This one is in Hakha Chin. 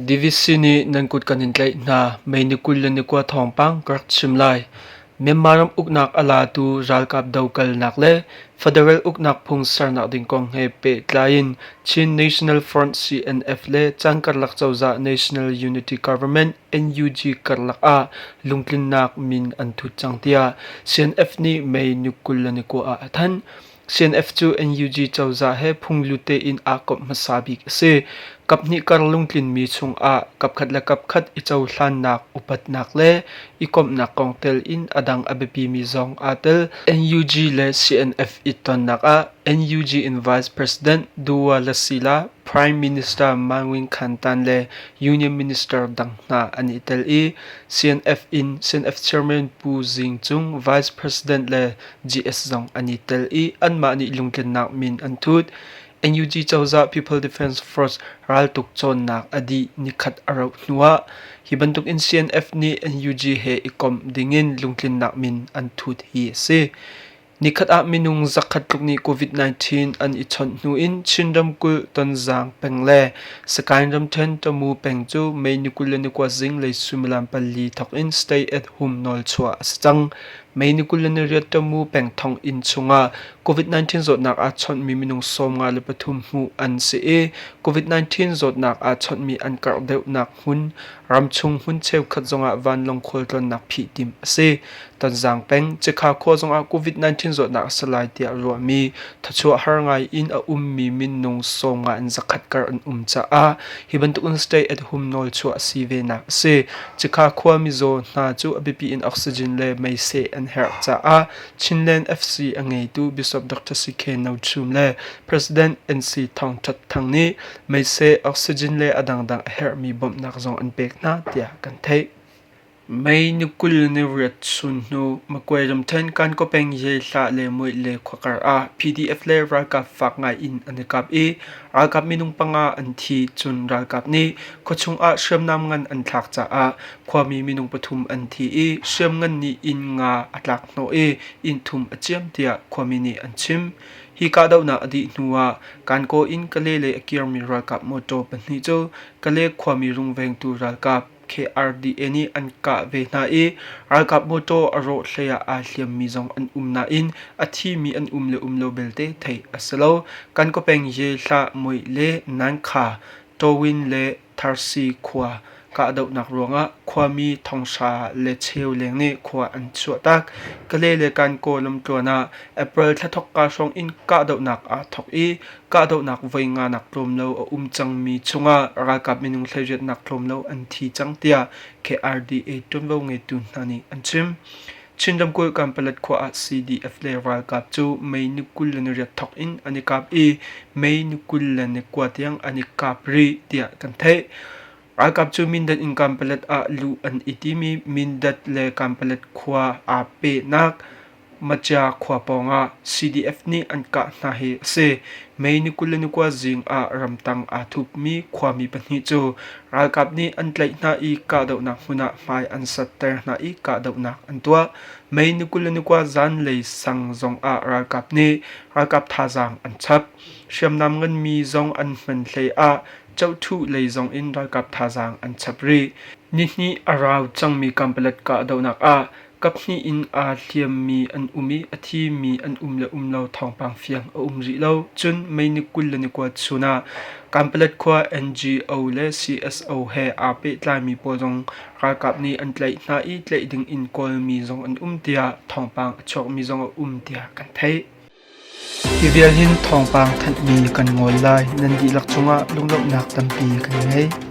DVC nih nan kut kan in tlaih hna. Mei ni 21 thawngpang ka rak chim lai. Myanmar ram uknak a latu ralkap dokalnak le federal uknak phung sernak ding kong he pehtlai in Chin National Front CNF le Cangkarlak cozah National Unity Government NUG karlak ah lungtlinnak min an thut cang tiah CNF nih May ni 29 ah a thanh. CNF cu NUG cozah he phunglu tein aa komh hmasa bik a si. Kaphnih kar lungtlinmi chungah kapkhat le kapkhat i cohlannak, upatnak le i komhnak kong tel in a dang a biapimi zong aa tel. NUG le CNF i tonnak ah NUG in Vice President Duwa Lasila, Prime Minister Mahn Win Khan Tan le Union Minister dang hna an i tel i CNF in CNF Chairman Pu Zing Cung, Vice President le GS zong an i tel i anmah nih lungtlinnak min an thut. NUG cozah People Defense Force raltuk cawnnak a dih nikhat a rauh hnuah hi bantukin CNF nih NUG he i komh dingin lungtlinnak min an thut hi a si. Nikhat ah minung zakhat tluk nih COVID-19 an i chawnh hnu in Chin ramkulh Tonzang peng le Sagaing ramṭhen Tamu peng cu May ni 29 zinglei suimilam 4 thawk in stay at home nawl chuah a si cang. May ni 28 Tamu peng thonginn chungah COVID-19 zawtnak aa chawnhmi minung 53 hmuh an si i COVID-19 zawtnak aa chawnhmi an karh deuhnak hmun ramchung hmun cheukhat zongah vanlawng khualtlawnnak phih timh a si. Tonzang peng Cikha khua zongah COVID-19 zawtnak a si lai tiah ruahmi thawchuah har ngai in a ummi minung 50 in zakhat kar an um caah hi bantukin stay at home nawl chuah a si ve nak a si. Cikha khua mizaw hna cu a biapi in oxygen le meiseh an herh caah Chinland FC a ngeitu Bishop Dr. CK No Chum le President NC Thawng That Thang nih meiseh, oxygen le a dangdang a herhmi bawmhnak zong an pek hna tiah kan theih. May ni 28 chun hnu Magway ramṭhen Kankaw peng Ye Hlah le Muih le khuakar ah PDF le ralkap fak ngai in an i kap i ralkap minung panga an thi. Cun ralkap nih khuachung ah hriamnam ngan an thlak caah khuami minung pathum an thi i hriamngan nih inn nga a tlak hnawh i inn thum a ciam tiah khuami nih an chim. Hi kahdohnak a dih hnu ah Kankaw in Kale lei a kirmi ralkap mawṭaw pahnih cu Kale khuami rungvengtu ralkap KRDA nih an kah ve hna i ralkap mawṭaw a rawh hlei ah aa hliammi zong an um nain a thimi an um le um lo belte theih a si lo. Kan khuapeng Ye Hlah Muih le Nankha, Tawin le Tharsi khua kahdohnak ruangah khuami thonghra le cheu leng nih khua an chuahtak. Kale le Kankaw lamtluan ah April thla thawkka hrawng in kahdohnak aa thawk i kahdohnak voi nga nak tlawm lo a um cangmi chungah ralkap minung hleiriatnak tlawm lo an thi cang tiah KRDA ṭuanvo ngeitu hna nih an chim. Chin ramkulh Kanpalet khua ah CDF le ralkap cu May ni 28 thawk in an i kap i May ni 29 tiang an i kap rih tiah kan theih. Ralkap cu Mindat in Kanpalet ah luh an i tim i Mindat le Kanpalet khua aa pehnak Macia khua pawngah CDF nih an kah hna hi a si. May ni 29 zing ah ramtang aa thupmi khuami pahnih cu ralkap nih an tlaih hna i kahdohnak hmun ah hmai an satter hna i kahdohnak an tuah. May ni 29 zanlei sang zongah ralkap nih ralkap thazaang an chap. Hriamnam nganmi zong an hman hlei ah Cohthuh lei zong in ralkap thazaang an chap rih. Nihnih a rau cangmi Kanpalet kahdohnak ah Kaphnih in aa hliammi an um i a thimi an um le um lo thawngpang fiang a um rih lo. Cun May ni 29 chun ah Kanpalet khua NGO le CSO he aa pehtlaimi pawl zong ralkap nih an tlaih hna i tlaih ding in kawlmi zong an um tiah thawngpang a chuakmi zong a um tiah kan theih. Hi vial hin thawngpang thanhmi kan ngol lai. Nan dihlak cungah lunglawmhnak tampi kan ngei.